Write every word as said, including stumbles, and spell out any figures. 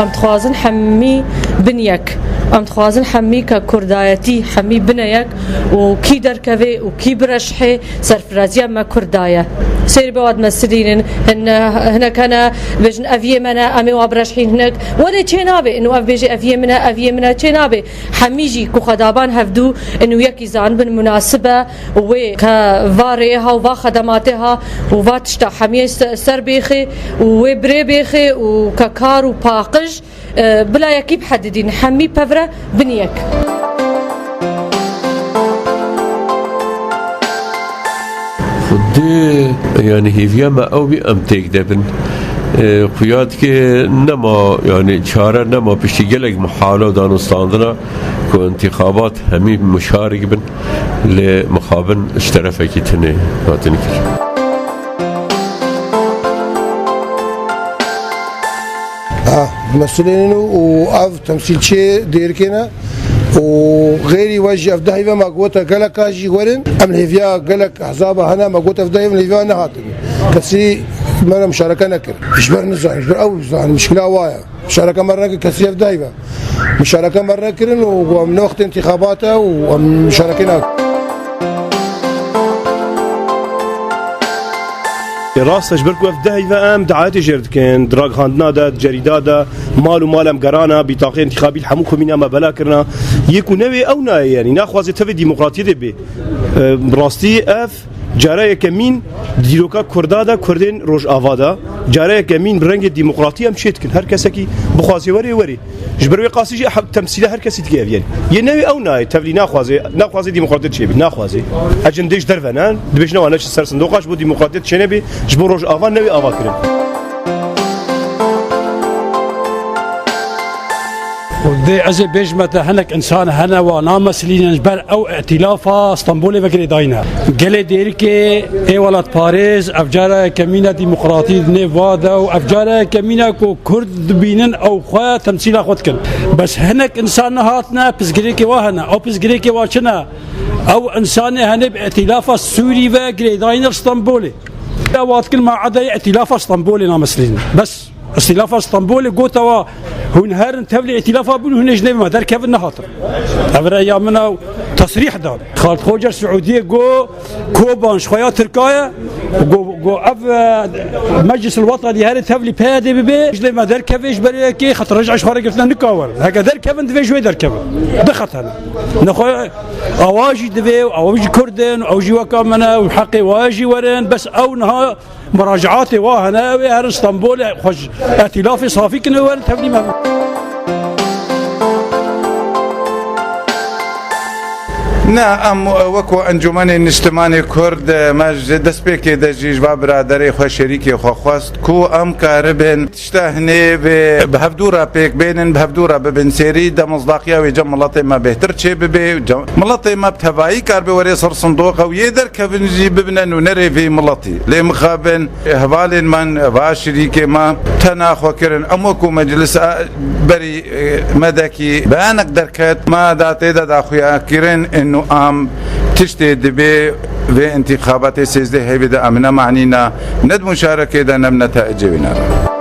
Em dixwazin hemî bin yek. Em dixwazin hemî ke kurdayetî, hemî bine yek û kî derkevê û kî bireşhê, serfiraziya me kurd da ye. Sêr be wat mesilînin, hin-, hinek hene bêjin ev yê me ne, em ê wa bireşhîn hinek. Welê çê nabe, inu ev bêjê ev yê min e, ev yê min e, çê nabe. Hemî jî ku xwe daban hevdû, inu yekî zanibin munasib e û wê ke va rêyê ha û va xedematê ha û va tişta hemiyê se-, ser bêxê û wê birê bêxê û ke kar û paqij, e, bila yekî bihedidîn, hemî pevre bin yek. Xwedê, yani hêviya me ew bî em têk de bin. E, xuya dike nema, yani çare nema, piştî gelek mihalo danûstandina ku intixabat hemî muşarik bin, lê mixabin ji terefekî tinê hatin kir. Ha, mesulên û ev temsîlçiyê dêrikê ne û xêrî we jî ev dehî ve me gote geleka jî werin. Em li hêviya gelek ehzaba hene me gote ev dehî ve li hêviya nehatin. Kesî me re muşareke nekir. Ji ber nizan, ji ber ew zan, mişkila wa ye. Muşareke me re nekir, kesî ev dehî ve. Muşareke me re nekirin û em ne wextê intixabat e û em muşareke nakin. Rast e, ji ber ku ev dehî ve em daetê jêr dikin, di ragihandina de, di cerîda de, mal û mal em gerana, bîtaqê intixabî li hemû komîna me bela kirina. Yê ku newê ew nayê, yanî naxwaze tevê demokratiyê de bê. E, bi rastî ev cara yekemîn dîroka Kurda de, Kurdên Rojava de, cara yekemîn bi rengê demokratî em çê dikin. Her kesekî bixwaze were, were. Ji ber wê qasî jî he-, temsîla her kesî dike ev, yanî. Yê newê ew nayê, tevlî naxwaze, naxwaze demokratiyet çêbî, naxwaze. Ecindê ji derve ne, dibêjin ewa neçin ser sindoqa, ji bo demokratiyet çênebî, ji bo Rojava newê ava kirin. Û dê ez ê bêjime te, hinek însan hene wa namesilînin ji ber ew îtîlafa Stenbolê ve girêdayî ne. Gelê Dêrikê ê welatparêz ev cara yekemîn e demokratî dinê va de û ev cara yekemîn e ku Kurd dibînin ew xwe temsîla xwe dikin. Bes hinek însan nehatine, pirsgirêkê wa hene. Ew pirsgirêkê wa çi ne? Ew însanê hene bi îtîlafa Sûrî ve girêdayî ne li Stenbolê. Ya wa dikin ma edeyê îtîlafa Stenbolê namesilînin. Bes. Îtîlafa Stenbolê gote wa hûn herin tevlî îtîlafa bûn, hûn ê ji nêvê me derkevin, nehatin. Ev reya min ew tesrîh dan. Xalid Xocer Siûdiyê got, Koban ji xwe ya Tirka ye, got, got ev, e, Meclis el Wetanî herê tevlî P Y D bibe, ji nêvê me derkeve, ji ber yekê xet rej'a ji xwe re girtine nika werin. Heke derkevin, divê ji wê derkevin. Du xet hene. Nexwe awa jî divê, ew jî Kurd in, ew jî weka min e, û heqê wa jî werin, bes ew niha Muracaatê wa hene, ew ê herin Stenbolê, xwe ji îtîlafê safî kin, ê werin tevlî me bin. Ne, em weko Encûmenê Niştimanê Kurd, me ji destpêkê de jî ji va biraderê xwe, şerîkê xwe xwest ku em karibin tişta hinê vê bi hevdû re pêk bênin, bi hevdû re bibin sêrî, demozdaqiya wê cem miletê me bêhtir çê bibe, cem, miletê me bi tevayî karibe were ser sindoq ew yê derkevin jî bibine nûnerê vê miletî. Lê mixabin hevalên me, va şirîkê me tena xwe kirin. Em wekû meclis a berî, e, medekî beyanek derket, me da tê de daxuya kirin û em tiştê dibê vê întîxabatê sêzdeh heyvê de em ne manî ne, ne di muşarekê de ne bi netayecê wî ne re.